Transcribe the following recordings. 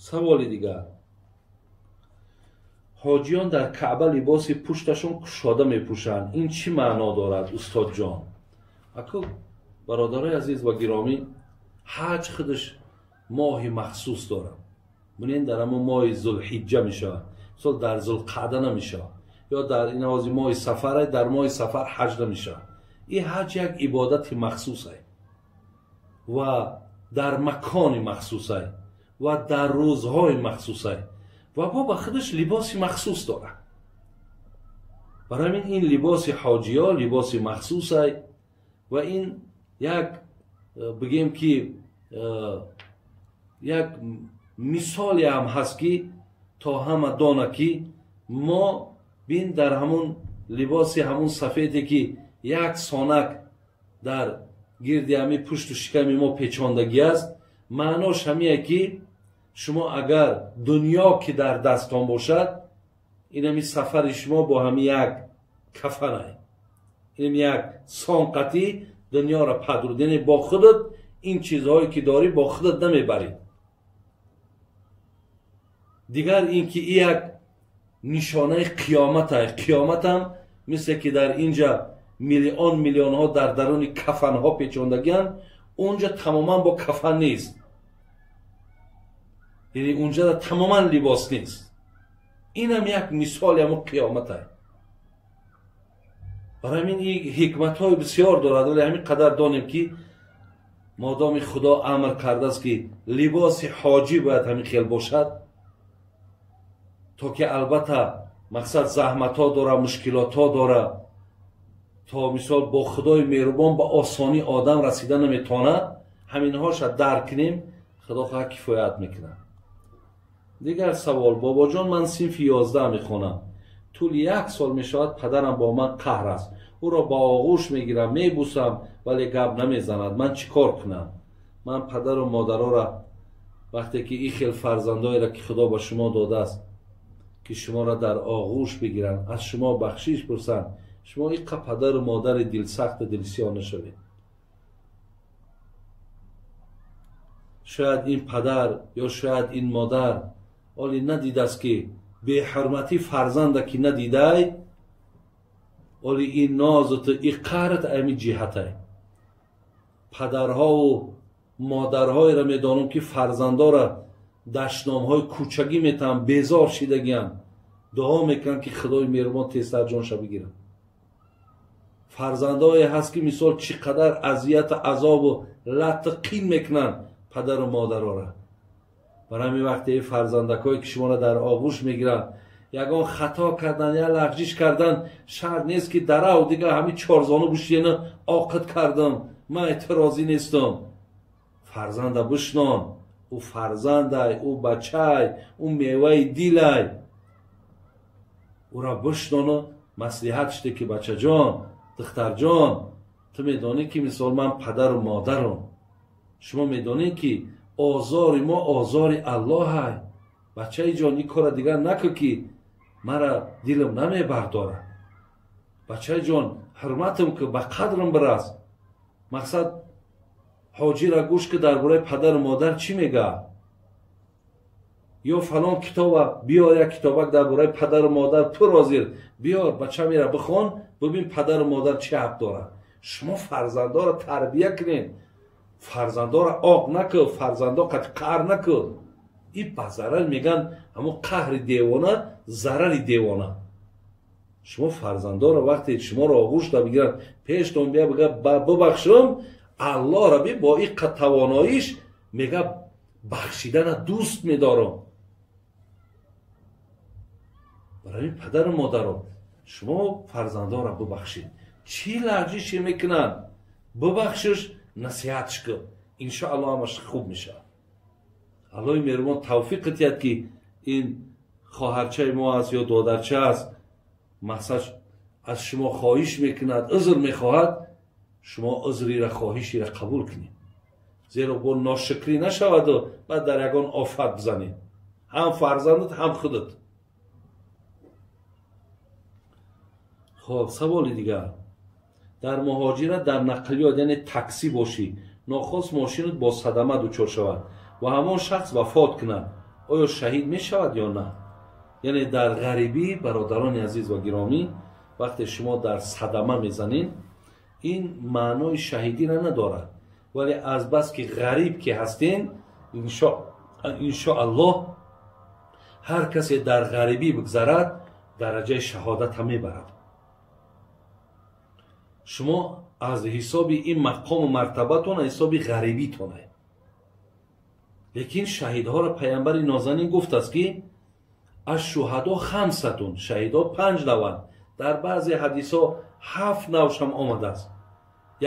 Саволи дигар. Ҳоҷиён дар Каъба либоси пушташон кушода мепӯшанд. Ин чӣ маъно дорад, устодҷон? Аку бародарои азиз ва гиромӣ, ҳаҷ худаш моҳи махсус дорад. Бинед, дар ҳамон моҳи Зулҳиҷҷа мешавад. Мисол дар Зулқаъда намешавад. Ё дар ин овози моҳи сафар, дар моҳи сафар ҳаҷ намешавад. Ин ҳаҷ як ибодати махсусае ва дар макони махсусае ва дар рӯзҳои махсусае ва бо ба худаш либоси махсус дорад. Барои ҳамин ин либоси ҳоҷиё либоси махсусай ва ин як бигем ки як мисоле ҳам ҳаст ки то ҳама дона ки мо бин дар ҳамун либоси ҳамун сафеде ки як сонак дар гирди ҳами пушту шиками мо печондагӣ аст, маънош ҳамие ки шумо агар дунё ки дар дастон бошад, ин ҳами сафари шумо бо ҳами як кафанай, ин як сонқатӣ дунёро падруд, яъне бо худат ин чизҳое ки дорӣ бо худат намебарӣ. Дигар ин ки ин як нишонаи қиёмат ай. Қиёматам мисле ки дар инҷа миллион миллионҳо дар даруни кафанҳо печондагианд, унҷа тамоман бо кафан нест, яъне унҷа тамоман либос нест. Инам як мисоли ҳамун қиёмат ай. Барои ҳамин ин ҳикматҳои бисёр дорад, вале ҳамин қадар донем ки модоми Худо амр кардааст ки либоси ҳоҷӣ бояд ҳамин хел бошад, то ки албатта мақсад заҳматҳо дора, мушкилотҳо дора, то мисол бо Худои меҳрубон ба осонӣ одам расида наметавонад, ҳаминҳоша дарк кунем, Худо хоҳад кифоят мекунад. Дигар савол. Бобоҷон, ман синфи 11 мехонам. Тӯли як сол мешавад падарам бо ман қаҳр аст. Ӯро ба оғӯш мегирам, мебусам, вале гап намезанад. Ман чӣ кор кунам? Ман падару модарора вақте ки ин хел фарзандоеро ки Худо ба шумо додааст, ки шуморо дар оғӯш бигиранд, аз шумо бахшиш пурсанд, шумо иққа падару модари дилсахту дилсиёҳ нашавед. Шояд ин падар ё шояд ин модар оли надидааст ки беҳурматӣ фарзанда ки надидай, оли ин нозуту и қаҳрат ами ҷиҳатай. Падарҳову модарҳоеро медонам ки фарзандора дашномҳои кӯчагӣ метаҳанд, безор шидагианд, дуо мекунанд ки Худои меҳрубон тезтар ҷонша бигирад. Фарзандое ҳаст ки мисол чӣ қадар азияту азобу латту қин мекунанд падару модарора. Барои ҳамин вақте ин фарзандакое ки шуморо дар оғӯш мегиранд, ягон хато кардан, я лағжиш кардан, шарт нест ки дарав дигар ҳамин чорзону бушиена оқид кардам, ман эътирозӣ нестам. Фарзанда бишнон, ӯ фарзандай, ӯ бачай, ӯ меваи дилай. Ӯро бишнону маслиҳат шуде ки бачаҷон, духтарҷон, ту медонӣ ки мисол ман падару модарам, шумо медонед ки озори мо озори Аллоҳай. Бачаи ҷон, ин кора дигар накун ки мара дилам намебардорад. Бачаи ҷон, ҳурматам ки ба қадрам бирас. Мақсад ҳоҷира гӯш ки дар бораи падару модар чӣ мегӯяд, ё фалон китоба биёр, як китобак дар бораи падару модар пур ҳозир биёр, бача мера бихон, бибин падару модар чӣ ҳақ дорад. Шумо фарзандоро тарбия кунед, фарзандоро оқ накун, фарзандо қати қаҳр накун. Ин ба зарар мегӯянд, ҳамон қаҳри девона зарари девона. Шумо фарзандоро вақте шуморо оғӯшда бигиранд, пештон бия бигӯяд бибахшам, Аллоҳро би бо ин тавоноиш мега бахшидана дӯст медорам. Барои ин падару модаро шумо фарзандоро бибахшед. Чӣ лағжише мекунанд, бибахшиш, насиҳатш кун, иншоаллоҳ ҳамаш хуб мешавад. Аллоҳи меҳрубон тавфиқ диҳад ки ин хоҳарчаи мо аст ё додарча аст, мақсад аз шумо хоҳиш мекунад, узр мехоҳад, шумо узрира хоҳишира қабул кунед, зеро бо ношукрӣ нашаваду баъд дар ягон офат бизанед, ҳам фарзандат ҳам худат. Хоб, саволи дигар. Дар муҳоҷират дар нақлиёт, яъне таксӣ бошӣ, нохост мошинат бо садама дучор шавад ва ҳамон шахс вафот кунад, Оё шаҳид мешавад ё на? Яъне дар ғарибӣ, бародарони азиз ва гиромӣ, вақте шумо дар садама мезанед, ин маънои шаҳидиро надорад, вале азбаски ғариб ки ҳастен, иншоаллоҳ ҳар касе дар ғарибӣ бигзарад, дараҷаи шаҳодата мебарад. Шумо аз ҳисоби ин мақому мартабатон, аз ҳисоби ғарибитоне. Лекин шаҳидҳоро паямбари нозанин гуфтааст, ки ашшуҳадо хамсатун, шаҳидҳо 5 наванд. Дар баъзе ҳадисҳо 7 навшам омадааст.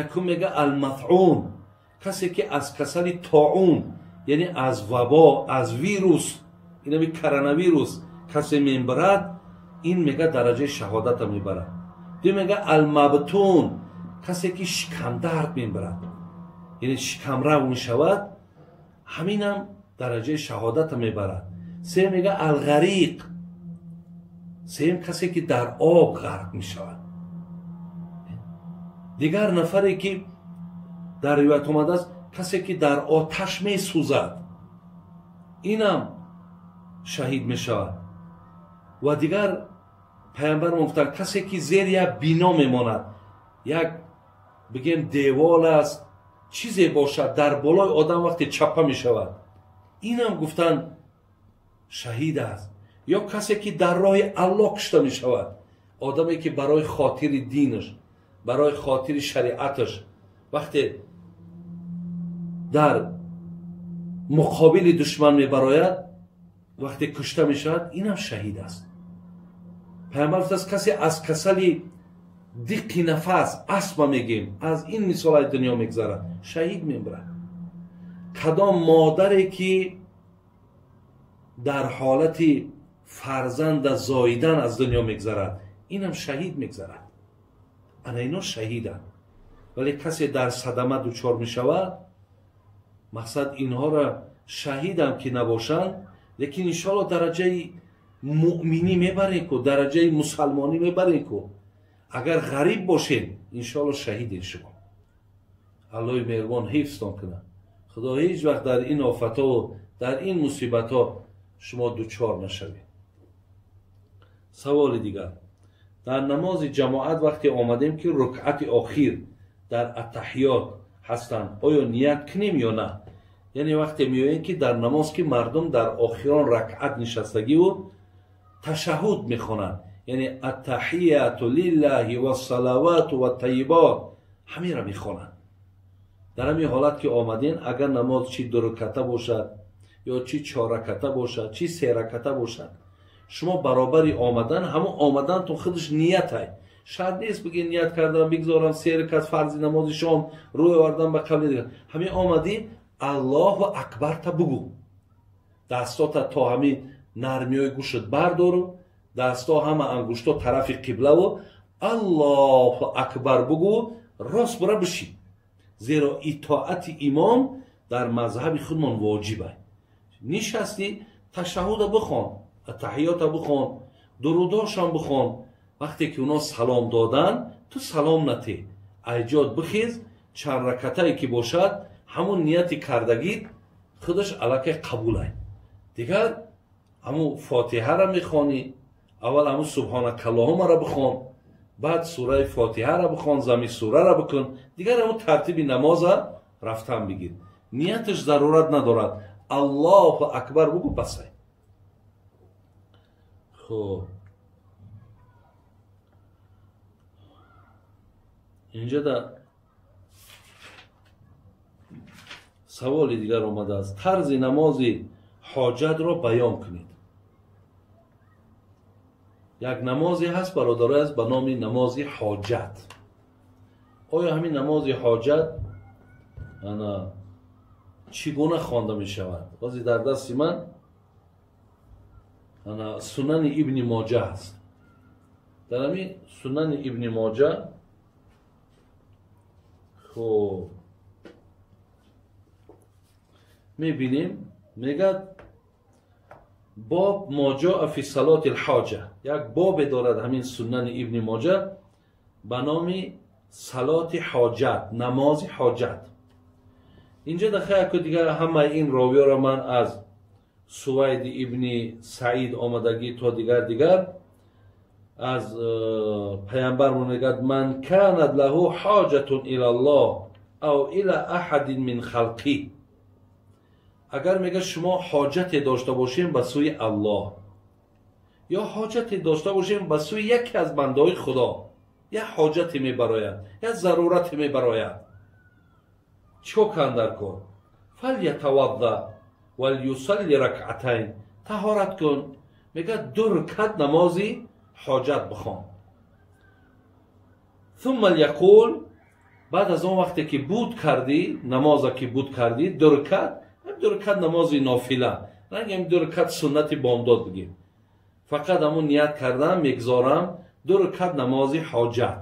Якум мега алмафъун, касе ки аз касали тоун, яъне аз вабо, аз вирус, инами коронавирус касе мебарад, ин мега дараҷаи шаҳодата мебарад. Ду мега алмабтун, касе ки шикамдард мебарад, яъне шикамрав мешавад, ҳаминам дараҷаи шаҳодата мебарад. Се мега алғариқ, сеюм касе ки дар об ғарқ мешавад. Дигар нафаре ки дар ривоят омадааст, касе ки дар оташ месӯзад, инам шаҳид мешавад. Ва дигар паямбар гуфтанд, касе ки зери як бино мемонад, як бигем девол аст, чизе бошад, дар болои одам вақте чапа мешавад, инам гуфтанд шаҳид аст. Ё касе ки дар роҳи Аллоҳ кушта мешавад, одаме ки барои хотири динаш, барои хотири шариаташ вақте дар муқобили душман мебарояд, вақте кушта мешавад, инам шаҳид аст. Паямбар гуфтааст, касе аз касали диққи нафас, астма мегем, аз ин мисолҳои дунё мегзарад, шаҳид мебарад. Кадом модаре ки дар ҳолати фарзанда зоидан аз дунё мегзарад, инам шаҳид мегзарад. Ана ино шаҳиданд. Вале касе дар садама дучор мешавад, мақсад инҳоро шаҳидам ки набошанд, лекин иншоалло дараҷаи муъминӣ мебарем ку, дараҷаи мусалмонӣ мебарем ку. Агар ғариб бошед, иншоалло шаҳидед шумо. Аллоҳи меҳрубон ҳифзтон кунад. Худо ҳеҷ вақт дар ин офатҳову дар ин мусибатҳо шумо дучор нашавед. Саволи дигар: дар намози ҷамоат вақте омадем ки рукъати охир дар аттаҳиёт ҳастанд, оё ният кунем ё на? Яъне вақте меоем ки дар намоз ки мардум дар охирон ракъат нишастагиву ташаҳуд мехонанд, яъне аттаҳияту лиллаҳи вассалавату ваттайибот, ҳаминро мехонанд. Дар ҳамин ҳолат ки омадем, агар намоз чи 2 раката бошад ё чи 4 раката бошад, чи 3 раката бошад, шумо баробари омадан, ҳамон омадантон худаш ниятай. Шарт нест бигӣ ният кардам, бигзорам 3 ракат фарзи намози шом, рӯй овардам ба қабли дигар. Ҳамин омадӣ, Аллоҳу акбарта бугӯ, дастота то ҳамин нармиҳои гӯшт бардору, дасто ҳама ангушто тарафи қиблаву Аллоҳу акбар бугӯ, рост бура бишӣ. Зеро итоати имом дар мазҳаби худмон воҷиб аст. Нишастӣ, ташаҳуда бихон, аттаҳиёта бихон, дурудошам бихон. Вақте ки оно салом додан, ту салом натӣ, айҷод бихез, чанд ракатае ки бошад, ҳамон нияти кардагит худаш аллакай қабулай. Дигар ҳамун фотиҳаро мехонӣ, аввал ҳамун субҳонакаллоҳумаро бихон, баъд сураи фотиҳаро бихон, зами сураро бикун, дигар ҳамун тартиби намоза рафтан бигир. Нияташ зарурат надорад. Аллоҳу акбар бугӯ, басай. Хуб, инҷа да саволи дигар омадааст. Тарзи намози ҳоҷатро баён кунед. Як намозе ҳаст, бародарое аст, ба номи намози ҳоҷат. Оё ҳамин намози ҳоҷат ана чӣ гуна хонда мешавад? Бози дар дасти ман ана Сунани Ибни Моҷа ҳаст. Дар ҳамин Сунани Ибни Моҷа хуб мебинем, мегӯяд боб моҷоа фи салоти лҳоҷа. Як бобе дорад ҳамин Сунани Ибни Моҷа ба номи салоти ҳоҷат, намози ҳоҷат. Инҷа дахаяку дигар ҳамаи ин ровиёро ман аз Сувайд ибни Саид омадагӣ то дигар дигар аз паямбармон мегӯяд: ман канат лаҳу ҳоҷатун илаллоҳ ав ила аҳадин мин халқи. Агар мегӯяд шумо ҳоҷате дошта бошем ба сӯи Аллоҳ ё ҳоҷате дошта бошем ба сӯи яке аз бандаҳои Худо, як ҳоҷате мебарояд, як зарурате мебарояд, чӣ кор дар кор? фалятавадда валюсалли ракъатайн, таҳорат кун, мегӯяд ду рукат намози ҳоҷат бихон. ثم لیقول، баъд аз он вақте ки буд кардӣ, намоза ки буд кардӣ, ду рукат, ду рукат намози нофила, ранги ду рукат суннати бомдод бигем, фақат ҳамун ният кардан мегзорам ду рукат намози ҳоҷат.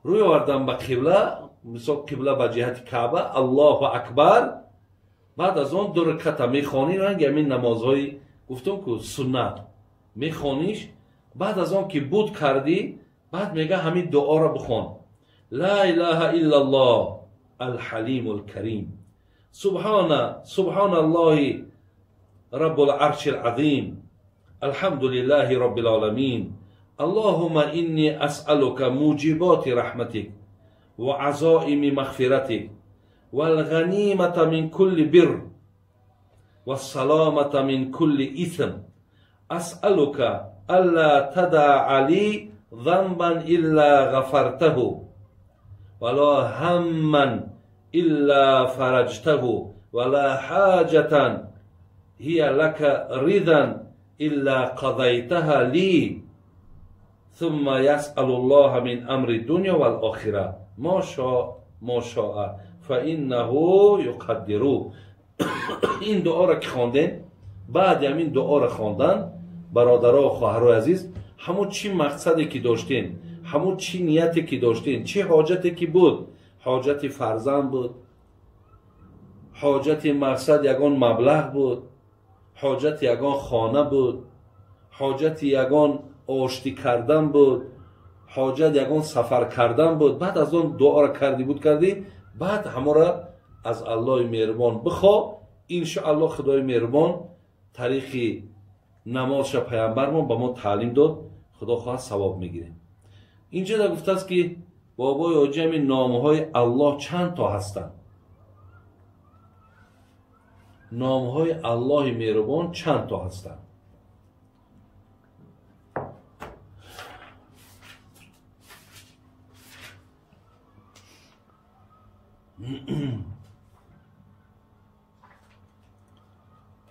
Рӯй овардам ба қибла, мисол қибла ба ҷиҳати Каъба, Аллоҳу акбар. Баъд аз он ду руката мехонӣ, ранги ҳамин намозҳои гуфтум ку суннат мехониш. Баъд аз он ки буд кардӣ, баъд мега ҳамин дуоро бихон: ла илаҳа иллаллоҳ алҳалиму алкарим, субҳана субҳаналлоҳи раббул арши алазим, алҳамдулиллаҳи роббил оламин, аллоҳумма инни асъалука муҷиботи раҳматик ва азоими мағфиратик валғанимата мин кулли бир вассаломата мин кулли исм, асъалука алла тадаъа ли занбан илла ғафартаҳу вала ҳамман илла фараҷтаҳу вала ҳоҷатан ҳия лака ридан илла қазайтаҳа ли, ثم يسأل الله من أمر الدنيا والآخرة ما شاء ما شاء فإنه يقدر. این دعا را که خواندین، بعد همین دعا را خواندن، برادرها و خواهرای عزیز، همون چی مقصدی که داشتین، همون چی نیتی که داشتین، چی حاجتی که بود، حاجت فرزند بود، حاجت مقصد یگان مبلغ بود، حاجت یگان خانه بود، حاجت یگان آشتی کردن بود، حاجت یگان سفر کردن بود. بعد از آن دعا را کردی بود کردی، بعد همه را از الله مهربان بخوا، انشاءالله خدای مهربان طریقی نمازش پیامبرمان به ما تعلیم داد، خدا خواهد ثواب میگیریم. اینجا در گفته است که بابای حاجی همین نامهای الله چند تا هستند؟ نامهای الله مهربان چند تا هستند؟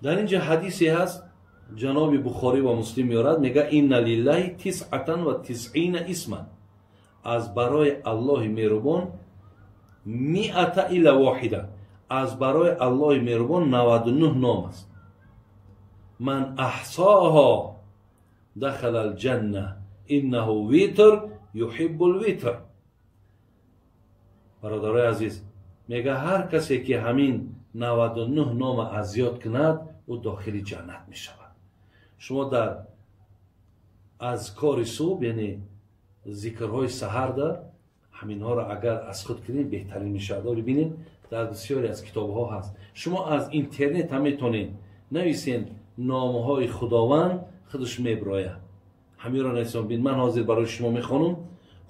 در اینجا حدیثی هست جناب بخاری و مسلم میارد، میگه ان لله 99 اسما، از برای الله مهربان 100 الا واحده، از برای الله مهربان 99 نام است. من احصاها دخل الجنه انه ویتر یحب الویتر. برادرای عزیز، میگه هر کسی که همین 99 نام از یاد کند او داخل جنت میشود. شما در اذکار صبح، یعنی ذکرهای سحر، در همینها را اگر از خود کنید بهترین میشود. ولی ببینید در بسیاری از کتاب ها هست، شما از اینترنت هم میتونید نویسین نامهای خداوند، خودش میبراید. همین را نویسین. ببین من حاضر برای شما میخوانم: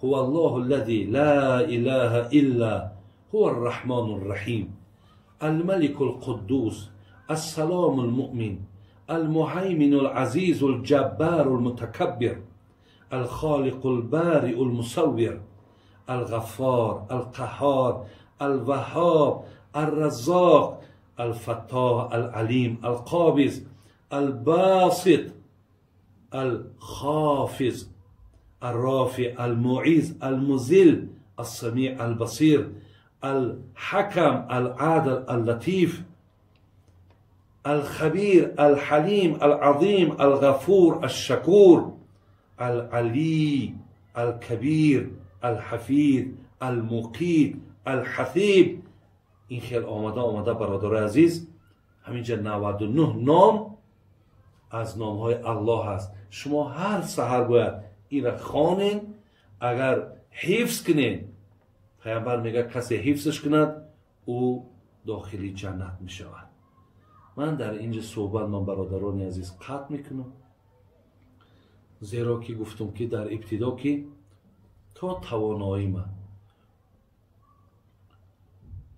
هو الله الذي لا اله الا هو الرحمن الرحیم الملك القدوس السلام المؤمن المهيمن العزيز الجبار المتكبر الخالق البارئ المصور الغفار القهار الوهاب الرزاق الفتاح العليم القابض الباسط الخافض الرافع المعيز المذل السميع البصير الحكم العادل اللطيف الخبير الحليم العظيم الغفور الشكور العلي الكبير الحفيظ المقيت الحثيب. این خیلی آمده آمده برادر عزیز، همینجا 99 نام از نامهای الله هست. شما هر سحر باید این را خوانین. اگر حفظ کنین، پیامبر میگه کسی حفظش کند او داخلی جنت میشود. Ман дар инҷа суҳбат ман, бародарони азиз, қатъ мекунам, зеро ки гуфтум, ки дар ибтидо, ки то тавоноӣ ман,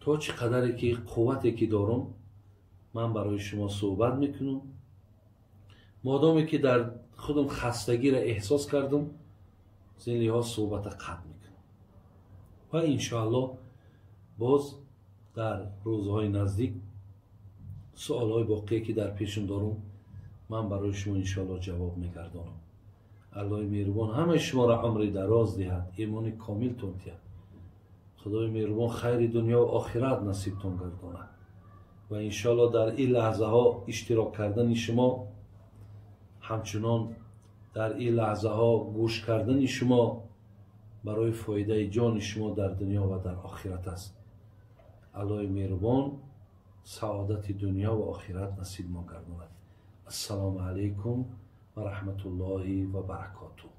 то чӣ қадаре ки қуввате ки дорум, ман барои шумо суҳбат мекунам. Модоме ки дар худам хастагиро эҳсос кардам, зин лиҳоз суҳбата қатъ мекунам ва иншоаллоҳ боз дар рӯзҳои наздик суолҳои боқие, ки дар пешум дорум, ман барои шумо иншоаллоҳ ҷавоб мегардонам. Аллоҳи меҳрубон ҳамаи шуморо умри дароз диҳад, имони комилтон диҳад. Худои меҳрубон хайри дунё ва охират насибтон гардонад ва иншоаллоҳ дар ин лаҳзаҳо иштирок кардани шумо, ҳамчунон дар ин лаҳзаҳо гӯш кардани шумо барои фоидаи ҷони шумо дар дунё ва дар охират аст. Аллоҳи меҳрубон саодати дунё ва охират насиб мо гардонад. Ассалому алайкум ва раҳматуллоҳи ва баракотуҳ.